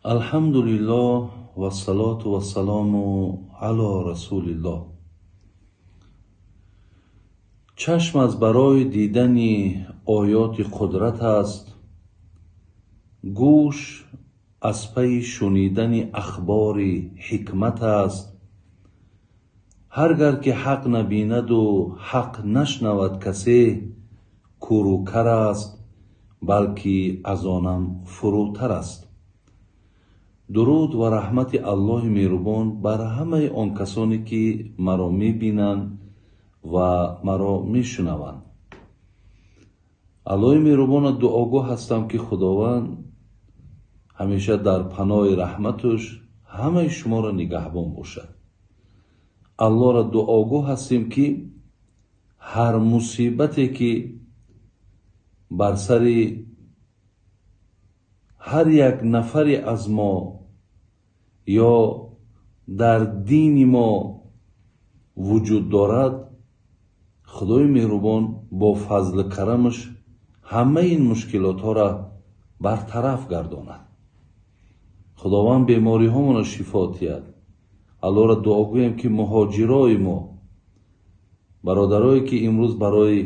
Алҳамдулиллоҳ вассалоту вассалому ало расулиллоҳ. Чашм аз барои дидани оёти қудрат аст, гӯш аз пайи шунидани ахбори ҳикмат аст. Ҳар гар ки ҳақ набинаду ҳақ нашнавад, касе куру кар аст, балки аз онам фурӯтар аст. Дуруд ва раҳмати Аллоҳи меҳрубон бар ҳамаи он касоне, ки маро мебинанд ва маро мешунаванд. Аллоҳи меҳрубона дуогӯ ҳастам, ки Худованд ҳамеша дар паноҳи раҳматуш ҳамаи шуморо нигаҳбон бошад. Аллоҳро дуогӯ ҳастем, ки ҳар мусибате, ки бар сари ҳар як нафаре аз мо ё дар дини мо вуҷуд дорад, Худои меҳрубон бо фазлу карамаш ҳамаи ин мушкилотҳоро бартараф гардонад. Худованд бемориҳомонро шифо диҳад. Аллоҳро дуо гӯем, ки муҳоҷирои мо, бародарое, ки имрӯз барои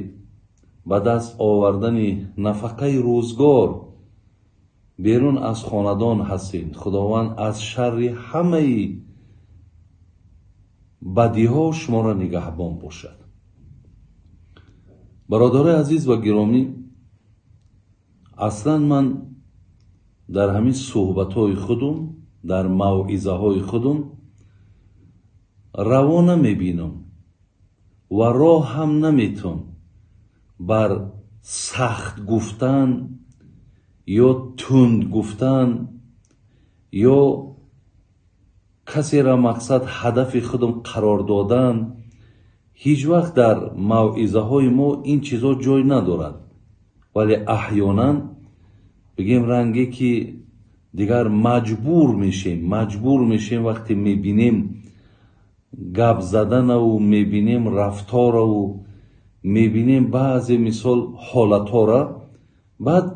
ба даст овардани нафақаи рӯзгор берун аз хонадон ҳастед, Худованд аз шарри ҳамаи бадиҳо шуморо нигаҳбон бошад. Бародарои азиз ва гиромӣ, аслан ман дар ҳамин суҳбатҳои худум, дар мавъизаҳои худум раво намебинам ва роҳ ҳам наметон бар сахт гуфтан ё тунд гуфтан ё касеро мақсад ҳадафи худам қарор додан. Ҳеҷ вақт дар мавъизаҳои мо ин чизҳо ҷой надорад, вале аҳёнан бигем ранге ки дигар маҷбур мешем, маҷбур мешем, вақте мебинем гап заданаву мебинем рафтораву мебинем баъзе мисол ҳолатҳоро, баъд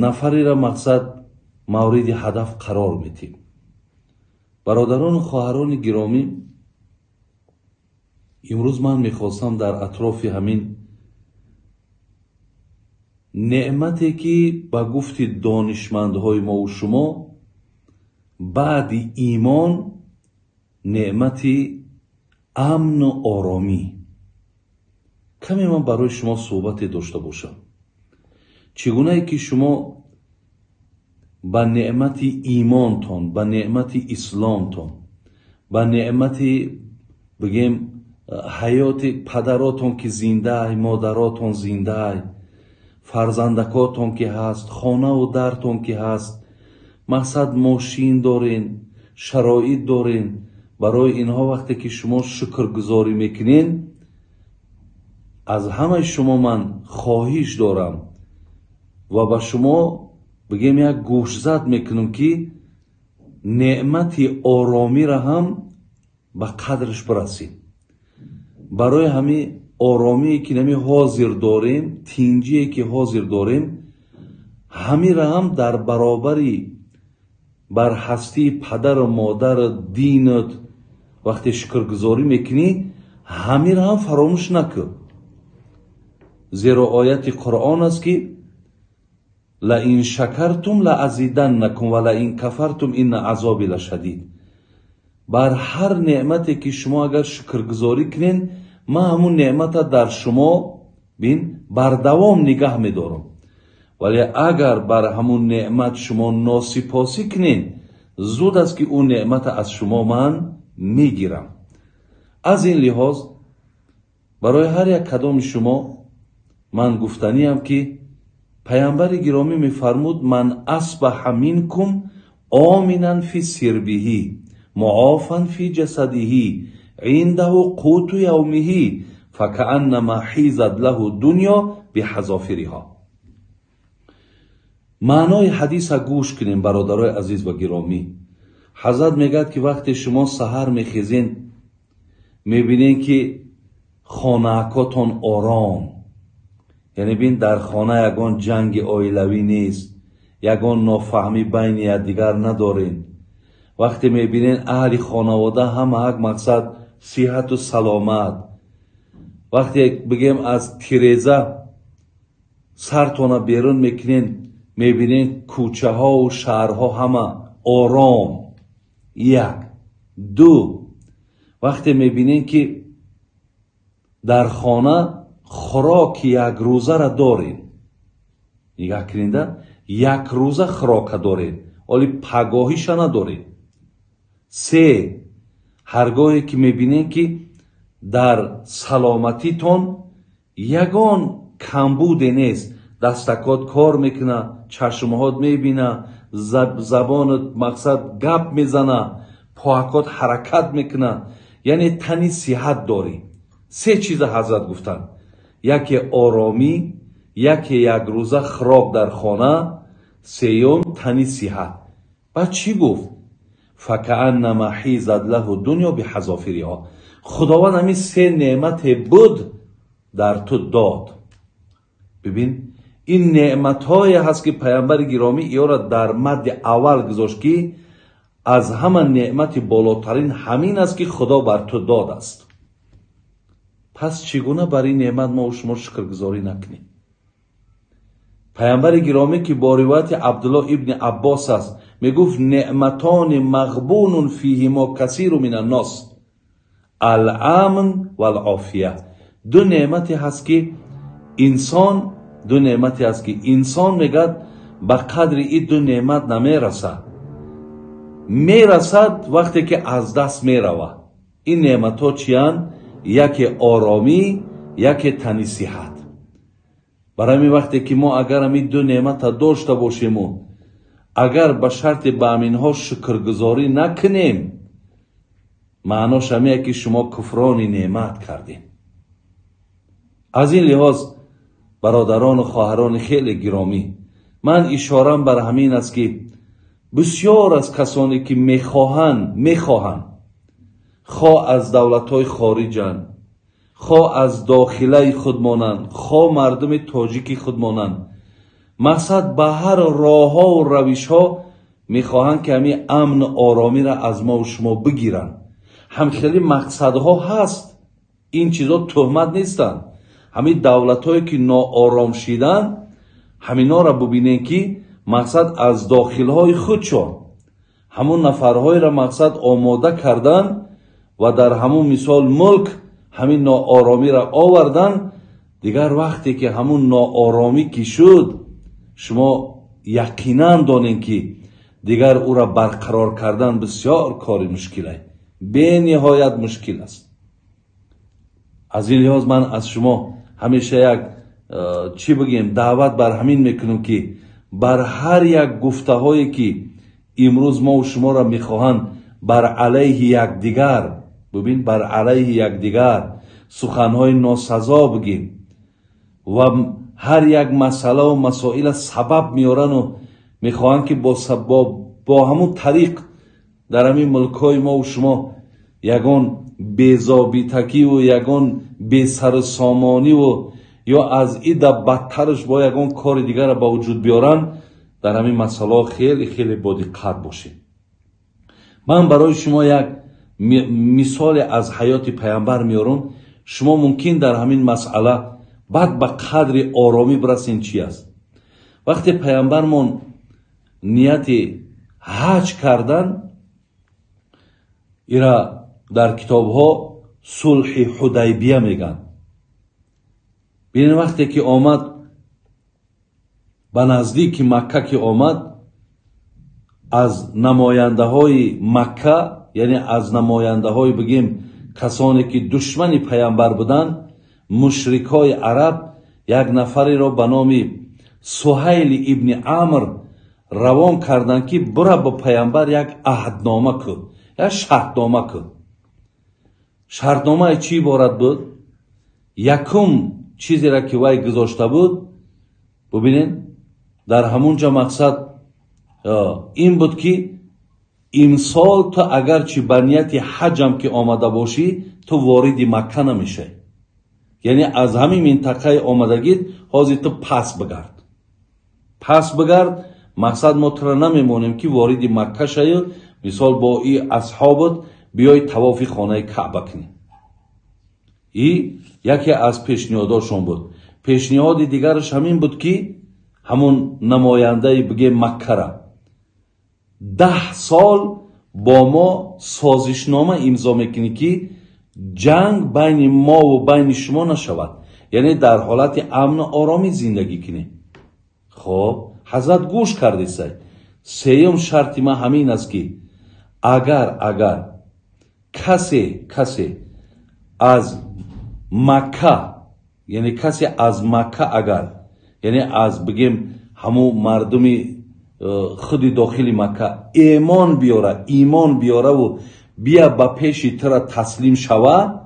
нафареро мақсад мавриди ҳадаф қарор медиҳем. Бародарону хоҳарони гиромӣ, имрӯз ман мехостам дар атрофи ҳамин неъмате, ки ба гуфти донишмандҳои мову шумо баъди имон неъмати амну оромӣ, каме ман барои шумо суҳбате дошта бошам. Чӣ гунае ки шумо ба неъмати имонтон, ба неъмати исломтон, ба неъмати бигем ҳаёти падаротон, ки зиндаай, модаротон зиндаай, фарзандакотон ки ҳаст, хонаву дартон ки ҳаст, мақсад мошин дорен, шароит дорен, барои инҳо вақте ки шумо шукргузорӣ мекунен, аз ҳамаи шумо ман хоҳиш дорам ва ба шумо бигем як гӯшзад мекунам, ки неъмати оромиро ҳам ба қадраш бирасед. Барои ҳамин оромие, ки нами ҳозир дорем, тинҷие, ки ҳозир дорем, ҳамира ҳам дар баробари бар ҳастии падару модару динат вақте шукргузорӣ мекунӣ, ҳамира ҳам фаромӯш накун. Зеро ояти Қуръон аст, ки лаин шакартум лаазиданнакум ва лаин кафартум инна азоби лашадид. Бар ҳар неъмате, ки шумо агар шукргузорӣ кунед, ман ҳамун неъмата дар шумо бин бардавом нигаҳ медорам, вале агар бар ҳамун неъмат шумо носипосӣ кунед, зуд аст, ки ӯ неъмата аз шумо ман мегирам. Аз ин лиҳоз барои ҳар як кадоми шумо ман гуфтаниям, ки паямбари гиромӣ мефармуд: ман асбаҳа минкум оминан фи сирбиҳи муофан фи ҷасадиҳи индаҳу қуту явмиҳи факааннама ҳизат лаҳу дунё биҳазофириҳо. Маънои ҳадиса гӯш кунем, бародарои азиз ва гиромӣ. Ҳазрат мегӯяд, ки вақте шумо саҳар мехезен, мебинед, ки хонаакотон ором, яъне бин, дар хона ягон ҷанги оилавӣ нест, ягон нофаҳмӣ байни якдигар надорен, вақте мебинен аҳли хонавода ҳама ҳак мақсад сиҳату саломат, вақте бигем аз тиреза сартона берун мекунен, мебинен кӯчаҳову шаҳрҳо ҳама ором. Як. Ду, вақте мебинен ки дар хона хӯроки якрӯзара дорен, нигаҳ куненда, якрӯза хӯрока дорен, оли пагоҳиша надорен. Се, ҳаргоҳе ки мебинен ки дар саломатитон ягон камбуде нест, дастакот кор мекуна, чашмҳот мебина, забонат мақсад гап мезана, поакот ҳаракат мекуна, яъне тани сиҳат дорӣ. Се чиза ҳазрат гуфтанд: яке оромӣ, яке якрӯза хӯрок дар хона, сеюм тани сиҳат. Баъд чӣ гуфт? Факааннама ҳизат лаҳу дунё биҳазофириҳо. Худованд ҳамин се неъмате буд дар ту дод. Бибин, ин неъматҳое ҳаст ки паямбари гиромӣ иёра дар мадди аввал гузошт, ки аз ҳама неъмати болотарин ҳамин аст ки Худо бар ту додааст. Пас чӣ гуна бар ин неъмат мо шумо шукргузорӣ накунем? Паямбари гиромӣ ки бо ривояти Абдуллоҳ ибни Аббос аст, мегуфт неъматони мағбунун фиҳимо касиру мин аннос ал-амн вал-офия. Ду неъмате ҳаст ки инсон, ду неъмате ҳаст ки инсон мегӯяд ба қадри ин ду неъмат намерасад, мерасад вақте ки аз даст меравад. Ин неъматҳо чиянд? Яке оромӣ, яке тани сиҳат. Барои ҳамин вақте ки мо агар ҳамин ду неъмата дошта бошему агар ба шарти ба ҳаминҳо шукргузорӣ накунем, маънош ҳамие ки шумо куфрони неъмат кардем. Аз ин лиҳоз бародарону хоҳарони хеле гиромӣ, ман ишорам бар ҳамин аст ки бисёр аз касоне ки мехоҳанд хоҳ аз давлатҳои хориҷанд, хоҳ аз дохилаи худ монанд, хоҳ мардуми тоҷики худ монанд, мақсад ба ҳар роҳҳову равишҳо мехоҳанд ки ҳамин амну оромиро аз мову шумо бигиранд. Ҳамхели мақсадҳо ҳаст, ин чизо туҳмат нестанд. Ҳамин давлатҳое ки ноором шиданд, ҳаминҳоро бубинем ки мақсад аз дохилҳои худшон ҳамун нафарҳоеро мақсад омода кардан ва дар ҳамун мисол мулк ҳамин нооромиро овардан. Дигар вақте ки ҳамун нооромӣ ки шуд, шумо яқинан донем ки дигар ӯро барқарор кардан бисёр кори мушкиле, бениҳоят мушкил аст. Аз ин лиҳоз ман аз шумо ҳамеша як чӣ бигем даъват бар ҳамин мекунам ки бар ҳар як гуфтаҳое ки имрӯз мову шуморо мехоҳанд бар алайҳи якдигар, бубин, бар алайҳи якдигар суханҳои носазо бигем ва ҳар як масъалаву масоила сабаб меорану мехоҳанд ки бо ҳамун тариқ дар ҳамин мулкҳои мову шумо ягон безобитакиву ягон бесарусомониву ё аз ида бадтараш бо ягон кори дигарро ба вуҷуд биёранд, дар ҳамин масъалаҳо хеле хеле бодиққат бошед. Ман барои шумо як мисоле аз ҳаёти паямбар меорам. Шумо мумкин дар ҳамин масъала баъд ба қадри оромӣ бирасен чи аст. Вақте паямбармон нияти ҳаҷ кардан, ира дар китобҳо сулҳи Ҳудайбия мегӯянд. Бинед, вақте ки омад ба наздики Макка ки омад, аз намояндаҳои Макка, яъне аз намояндаҳои бигем касоне ки душмани паямбар буданд, мушрикҳои араб як нафареро ба номи Суҳайли ибни Амр равон карданд ки бура ба паямбар як аҳднома кун, як шартнома кун. Шартномаи чӣ иборат буд? Якум чизеро ки вай гузошта буд, бубинед, дар ҳамун ҷо мақсад ин буд ки имсол ту агарчи ба нияти ҳаҷам ки омада бошӣ, ту вориди Макка намешавӣ. Яъне аз ҳамин минтақаи омадагит ҳозир ту пас бигард, пас бигард, Мақсад мо тура намемонем ки вориди Макка шавӣ, мисол бо и асҳобот биёй тавофи хонаи Каъба кунӣ. И яке аз пешниҳодошон буд. Пешниҳоди дигараш ҳамин буд ки ҳамун намояндаи бигем Маккара 10 сол бо мо созишнома имзо мекунӣ ки ҷанг байни мову байни шумо нашавад, яъне дар ҳолати амну оромӣ зиндагӣ кунем. Хоб, ҳазрат гӯш кардесай. Сеюм шарти ман ҳамин аст ки агар касе аз Макка, яъне касе аз Макка агар, яъне аз бигем ҳамун мардуми худи дохили Макка имон биёраву бия ба пеши тура таслим шава,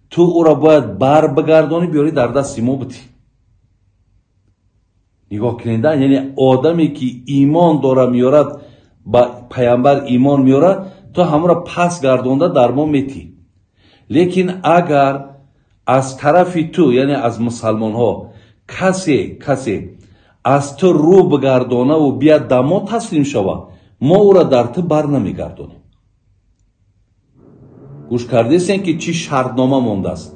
ту ӯро бояд бар бигардонӣ, биёрӣ дар дасти мо битӣ. Нигоҳ кунед, яъне одаме ки имон дора меёрад, ба паямбар имон меёрад, ту ҳамонро пас гардонда дар мо метӣ. Лекин агар аз тарафи ту, яъне аз мусалмонҳо касе аз ту рӯ бигардонаву бия дар мо таслим шава, мо ӯро дар ту бар намегардонем. Гӯш кардесен ки чӣ шартнома мондааст.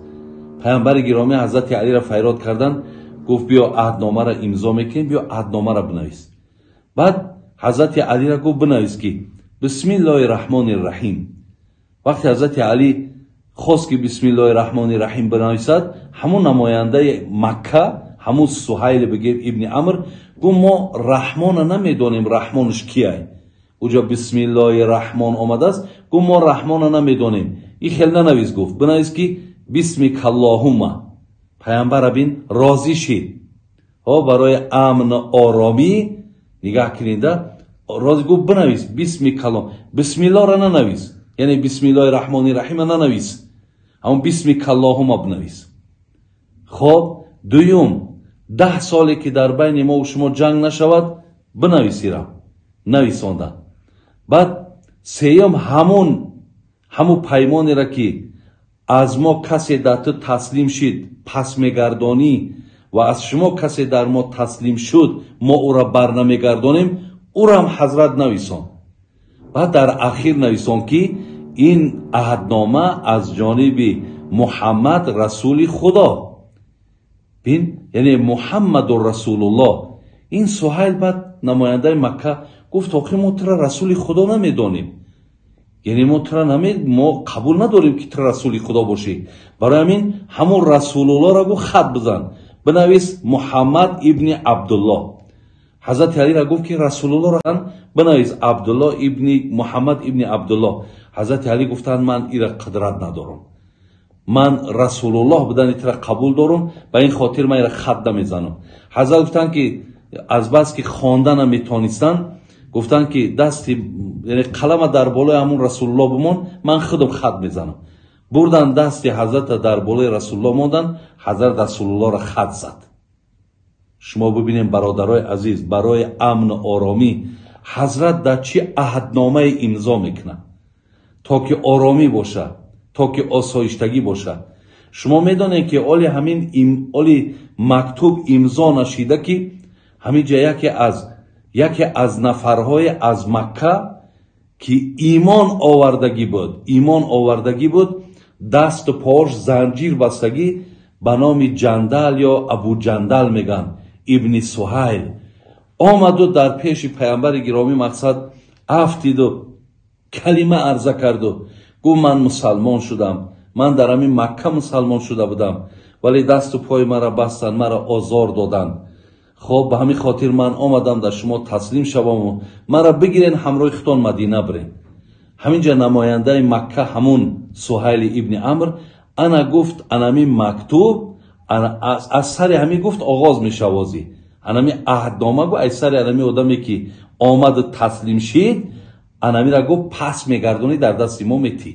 Паямбари гиромӣ ҳазрати Алиро файрод карданд, гуфт биё аҳдномаро имзо мекунем, биё аҳдномаро бинавис. Баъд ҳазрати Алиро гуфт бинавис ки бисмиллоҳи раҳмони раҳим. Вақте ҳазрати Али хост ки бисмиллоҳи раҳмони раҳим бинависад, ҳамун намояндаи Макка, ҳамун Суҳайл бигем ибни Амр, гуфт мо раҳмона намедонем, раҳмонаш кияй. Уҷо бисмиллоҳи раҳмон омадааст, гуфт мо раҳмона намедонем. И хел нанавис, гуфт бинавис ки бисмикаллоҳумма. Паямбара бин розӣ шид. Ҳо барои амну оромӣ нигаҳ кунеда, розӣ гуфт бинавис бисмикаллоҳ, бисмиллоҳро нанавис, яъне бисмиллоҳи раҳмони раҳима нанавис, ҳамон бисмикаллоҳумма бинавис. Хоб, дуюм, 10 соле ки дар байни мо ва шумо ҷанг нашавад, бинависира. Нависонда. Баъд сеюм, ҳамун паймонеро ки аз мо касе дар ту таслим шид, пас мегардонӣ, ва аз шумо касе дар мо таслим шуд, мо ӯро бар намегардонем, ӯрам ҳазрат нависон. Баъд дар ахир нависон ки ин аҳднома аз ҷониби Муҳаммад расули Худо. Бин, яъне Муҳаммаду расулуллоҳ. Ин Суҳайл баъд намояндаи Макка гуфт охир мо тура расули Худо намедонем, яъне мо тура мо қабул надорем ки ту расули Худо бошӣ. Барои ҳамин ҳамон расулуллоҳро гуфт хат бизан, бинавис Муҳаммад ибни Абдуллоҳ. Ҳазрати Алиро гуфт ки расулуллоҳро бинавис Абдуллоҳ ибни Муҳаммад ибни Абдуллоҳ. Ҳазрати Али гуфтанд ман ира қудрат надорам, ман расулуллоҳ будани тура қабул дорам, ба ин хотир ман ира хат намезанам. Ҳазрат гуфтанд ки азбаски хонда наметонистанд, гуфтанд ки дасти, яъне қалама дар болои ҳамун расулуллоҳ бимон, ман худам хат мезанам. Бурдан дасти ҳазрата дар болои расулуллоҳ монданд, ҳазрат расулуллоҳро хат зад. Шумо бибинем бародарои азиз, барои амну оромӣ ҳазрат дар чӣ аҳдномае имзо мекунад, то ки оромӣ бошад, то ки осоиштагӣ бошад. Шумо медонед ки оли ҳамин оли мактуб имзо нашида ки ҳамин ҷа яке аз нафарҳои аз Макка ки имон овардагӣ буд, дасту пош занҷир бастагӣ, ба номи Ҷандал ё Абу Ҷандал меган, ибни Суҳайл омаду дар пеши паямбари гиромӣ мақсад афтиду калима арза карду гуфт ман мусалмон шудам, ман дар ҳамин Макка мусалмон шуда будам, вале дасту пои маро бастанд, маро озор доданд. Хоб, ба ҳамин хотир ман омадам дар шумо таслим шаваму маро бигирен ҳамроҳи худтон Мадина бирен. Ҳамин ҷа намояндаи Макка ҳамун Суҳайли ибни Амр ана гуфт анами мактуб аз сари ҳамин гуфт оғоз мешавозӣ, анами аҳднома гу аз сари анами одаме ки омаду таслим шид, анамира гуфт пас мегардонӣ дар дасти мо метӣ.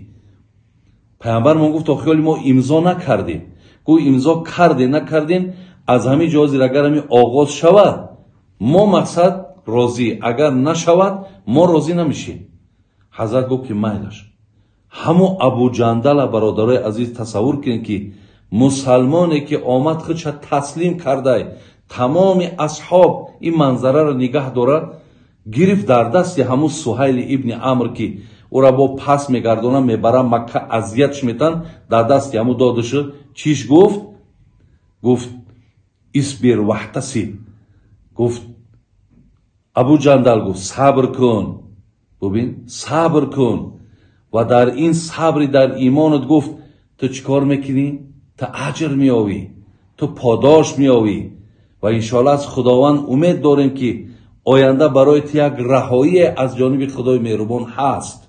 Паямбармон гуфт охиёли мо имзо накардем. Гуфт имзо кардем накардем, аз ҳамин ҷо агар ҳамин оғоз шавад мо мақсад розӣ, агар нашавад мо розӣ намешем. Ҳазрат гуфт ки майлаш. Ҳамун Абу Ҷандала бародарои азиз тасаввур кунед ки мусалмоне ки омад худша таслим кардай, тамоми асҳоб ин манзараро нигаҳ дорад. Гирифт дар дасти ҳамун Суҳайли ибни Амр, ки ӯра бо пас мегардонам, мебарам Макка, азиятш метан, дар дасти ҳамун додаши чиш гуфт? Гуфт исбир ваҳтасиб. Гуфт Абу Ҷандал, гуфт сабр кун. Бубин, сабр кун. Ва дар ин сабри дар имонат, гуфт ту чӣ кор мекунӣ? Ту аҷр меёвӣ, ту подош меёвӣ ва иншоаллоҳ аз Худованд умед дорем, ки оянда барои ту як раҳоие аз ҷониби Худои меҳрубон ҳаст.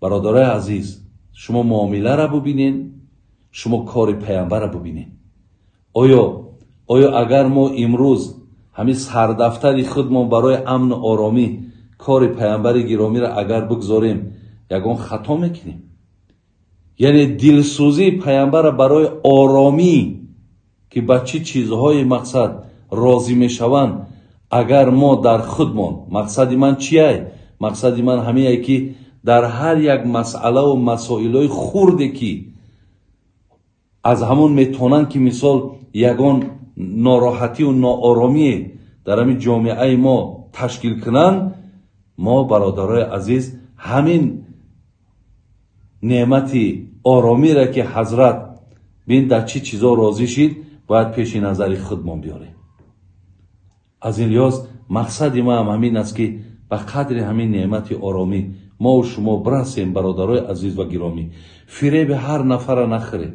Бародарои азиз, шумо муомиларо бубинед, шумо кори паямбарро бубинед. Оё агар мо имрӯз ҳамин сардафтари худмон барои амну оромӣ кори паямбари гиромиро агар бигзорем, ягон хато мекунем? Яъне дилсӯзии паямбарро барои оромӣ, ки ба чӣ чизҳои мақсад розӣ мешаванд, агар мо дар худмон, мақсади ман чиай? Мақсади ман ҳамиае, ки дар ҳар як масъалаву масоилҳои хурде, ки аз ҳамон метавонанд, ки мисол ягон нороҳатию нооромие дар ҳамин ҷомеаи мо ташкил кунанд, мо бародарои азиз ҳамин неъмати оромиро, ки ҳазрат бин дар чӣ чизо розӣ шид, бояд пеши назари худмон биёрем. Аз ин лиҳоз мақсади маам ҳамин аст, ки ба қадри ҳамин неъмати оромӣ мову шумо бирасем. Бародарои азиз ва гиромӣ, фиреби ҳар нафарро нахӯред.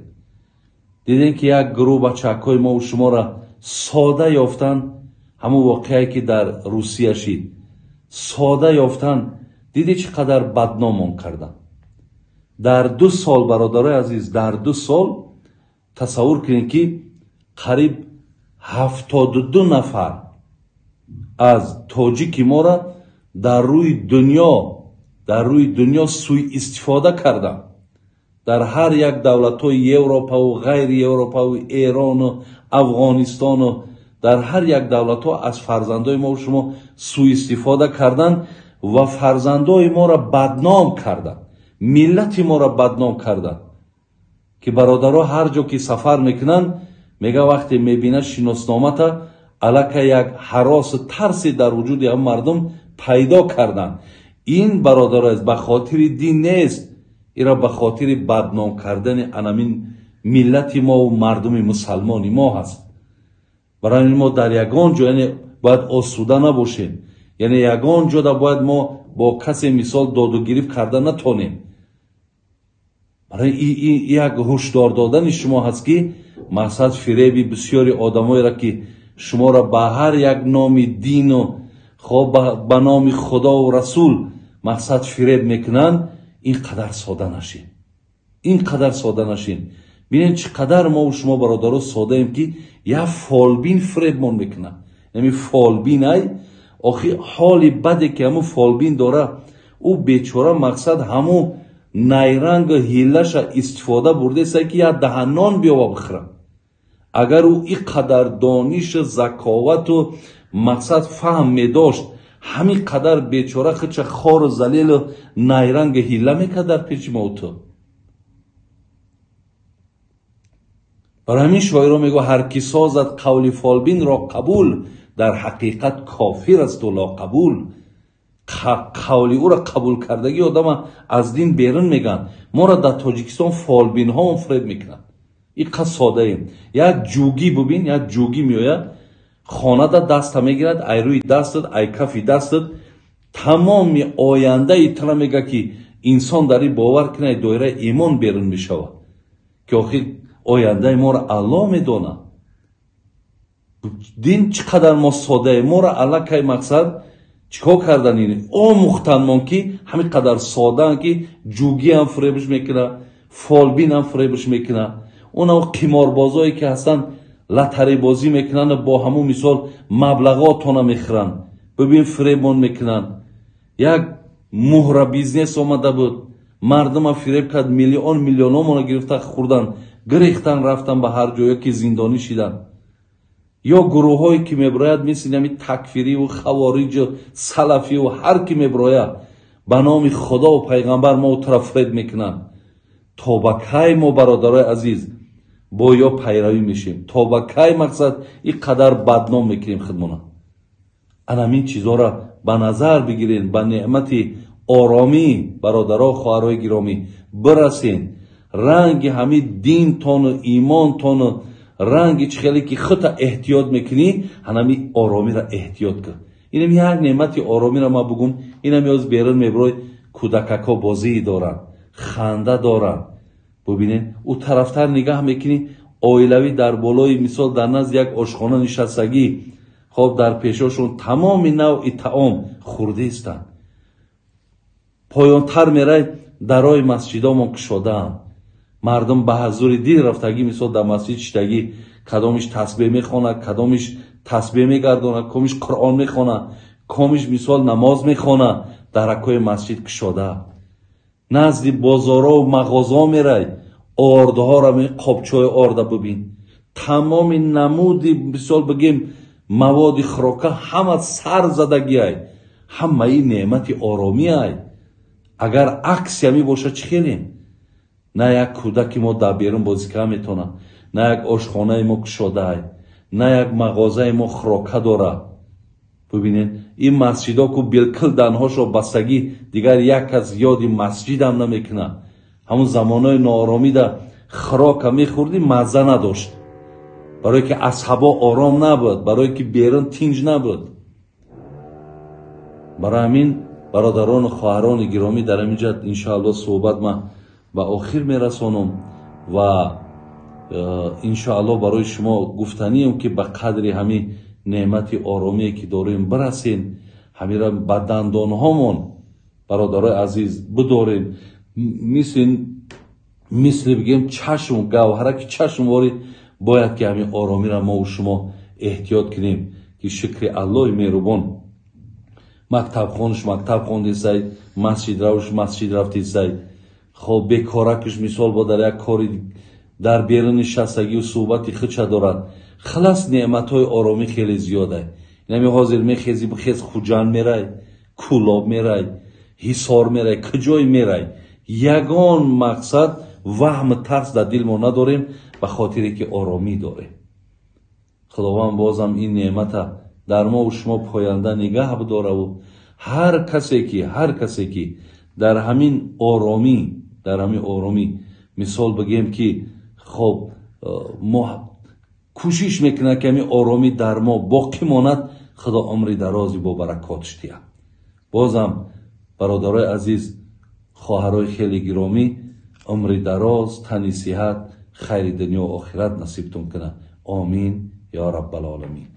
Дидем, ки як гурӯҳ бачакҳои мову шуморо сода ёфтан, ҳамон воқеае, ки дар Русия шид, сода ёфтан, дидӣ чӣ қадар бадномон карданд дар 2 сол. Бародарои азиз, дар 2 сол тасаввур кунед, ки қариб 72 нафар аз тоҷики моро дар рӯи дунё сӯистифода карданд. Дар ҳар як давлатҳои Европаву ғайри Европаву Эрону Афғонистону дар ҳар як давлатҳо аз фарзандои мо шумо сӯистифода карданд ва фарзандои моро бадном карданд, миллати моро бадном карданд, ки бародаро ҳар ҷо ки сафар мекунанд, мега вақте мебинад шиносномата, аллакай як ҳаросу тарсе дар вуҷуди ҳам мардум пайдо карданд. Ин, бародаро, ба хотири дин нест, ира ба хотири бадном кардани анамин миллати мову мардуми мусалмони мо ҳаст. Барои ин мо дар ягон ҷо, яъне, бояд осуда набошем, яъне ягон ҷода бояд мо бо касе мисол додугирифт карда натонем. Барои як ҳушдор додани шумо ҳаст, ки мақсад фиреби бисёри одамоеро, ки шуморо ба ҳар як номи дину хоб ба номи Худову Расул мақсад фиреб мекунанд, ин қадар сода нашин, ин қадар сода нашин. Бинед, чӣ қадар мову шумо, бародаро, содаем, ки як фолбин фиребмон мекунад. Яъне фолбин ай охи ҳоли баде, ки ҳамун фолбин дора, ӯ бечора мақсад ҳамун найрангу ҳиллаша истифода бурдеса, ки як даҳаннон биёва бихӯра. Агар ӯ ин қадар донишу заковату мақсад фаҳм медошт, ҳамин қадар бечора худша хору залилу найрангу ҳилла мекард дар пеши мо ту? Барои ҳамин шоиро мегӯ: ҳар ки созад қавли фолбинро қабул, дар ҳақиқат кофир асту лоқабул. Қавли ӯро қабул кардагӣ одама аз дин берун мегӯянд. Моро дар Тоҷикистон фолбинҳоам фиреб мекунанд. Ин қад содаем. Як ҷугӣ бубин, як ҷугӣ меояд хонада, даста мегирад, ай рӯи дастат, ай кафи дастат тамоми ояндаи тура мега, ки инсон дар ин бовар кунад, доираи имон берун мешавад, ки охир ояндаи моро Аллоҳ медонад. Дин чӣ қадар мо содаем. Моро аллакай мақсад чӣ кор кардан, ин омӯхтанмон, ки ҳамин қадар содаанд, ки ҷугиам фиребш мекунад, фолбинам фиребш мекунад, онам қиморбозое, ки ҳастанд, лотарейбозӣ мекунанд, бо ҳамун мисол маблағотона мехӯранд. Бибин, фиребмон мекунанд. Як муҳра бизнес омада буд, мардума фиреб кард, миллион миллиономона гирифта хӯрдан, гирехтан, рафтан ба ҳар ҷое, ки зиндонӣ шиданд. Ё гурӯҳҳое, ки мебирояд, мисли ҳамин такфириву хавориҷу салафиву ҳар ки мебирояд, ба номи Худову пайғамбар мо тура фиреб мекунанд. То ба кай мо, бародарои азиз, бо ё пайравӣ мешем? То ба кай мақсад ин қадар бадном мекунем худмона? Анамин чизоро ба назар бигирен, ба неъмати оромӣ, бародаро, хоҳарои гиромӣ, бирасен. Ранги ҳами динтону имонтону ранги чӣ хеле ки худта эҳтиёт мекунӣ, ҳанами оромиро эҳтиёт кун. Инам як неъмати оромиро ман бугум, инам ёз берун меброй, кӯдакако бозӣ доранд, ханда доранд. Бубинед, ӯ тарафтар нигаҳ мекунӣ, оилавӣ дар болои, мисол, дар назди як ошхона нишастагӣ, хоб, дар пешошон тамоми навъи таом хӯрдаистанд. Поёнтар мерай, дарои масҷидомон кушодаанд. Мардум ба ҳазури дил рафтагӣ, мисол, дар масҷид шиштагӣ, кадомиш тасбеҳ мехонад, кадомиш тасбеҳ мегардонад, комиш Қуръон мехонад, комиш, мисол, намоз мехонад, даракҳои масҷид кушода. Назди бозорову мағозаҳо мерай, ордҳоро, қобчои орда бубин, тамоми намуди, мисол бигем, маводи хӯрока ҳама сар задагиай, ҳамаи неъмати оромиай. Агар акси ҳамин бошад, чӣ хелем? На як кӯдаки мо дар берун бозӣ карда метавонад, на як ошхонаи мо кушодаай, на як мағозаи мо хӯрока дорад. Бубинед, ин масҷидҳо ку билкул данҳошо бастагӣ, дигар як кас ёди масҷидам намекунад. Ҳамун замонҳои нооромида хӯрока мехӯрдӣ, мазза надошт, барое ки асҳабо ором набуд, барое ки берун тинҷ набуд. Барои ҳамин, бародарону хоҳарони гиромӣ, дар ҳамин ҷа иншоалло суҳбат ман ба охир мерасонам ва иншоалло барои шумо гуфтанием, ки ба қадри ҳамин неъмати оромие ки дорем бирасем, ҳамира ба дандонҳомон, бародарои азиз, бидорем, мисли бигем чашм, гавҳараки чашмворӣ бояд ки ҳамин оромиро мову шумо эҳтиёт кунем, ки шукри Аллоҳи меҳрубон, мактабхонш мактаб хондисай, масҷид равш масҷид рафтисай, хоб, бекоракиш, мисол, бо дар як кори дар берун нишастагию суҳбати худша дорад. Халас, неъматҳои оромӣ хеле зиёда. Инами ҳозир мехези, бихез, Хуҷанд мерай, Кӯлоб мерай, Ҳисор мерай, куҷой мерай, ягон мақсад ваҳму тарс дар дил мо надорем, ба хотире ки оромӣ дорем. Худованд бозам ин неъмата дар мову шумо поянда нигаҳ бидораву ҳар касе ки дар ҳамин оромӣ, дар ҳамин оромӣ, мисол бигем ки, хоб, мо кӯшиш мекунад, ки ҳамин оромӣ дар мо боқӣ монад, Худо умри дарози бо баракотш диҳад. Бозам, бародарои азиз, хоҳарои хеле гиромӣ, умри дароз, тани сиҳат, хайри дунё охират насибтон кунад. Омин ё раббалоламин.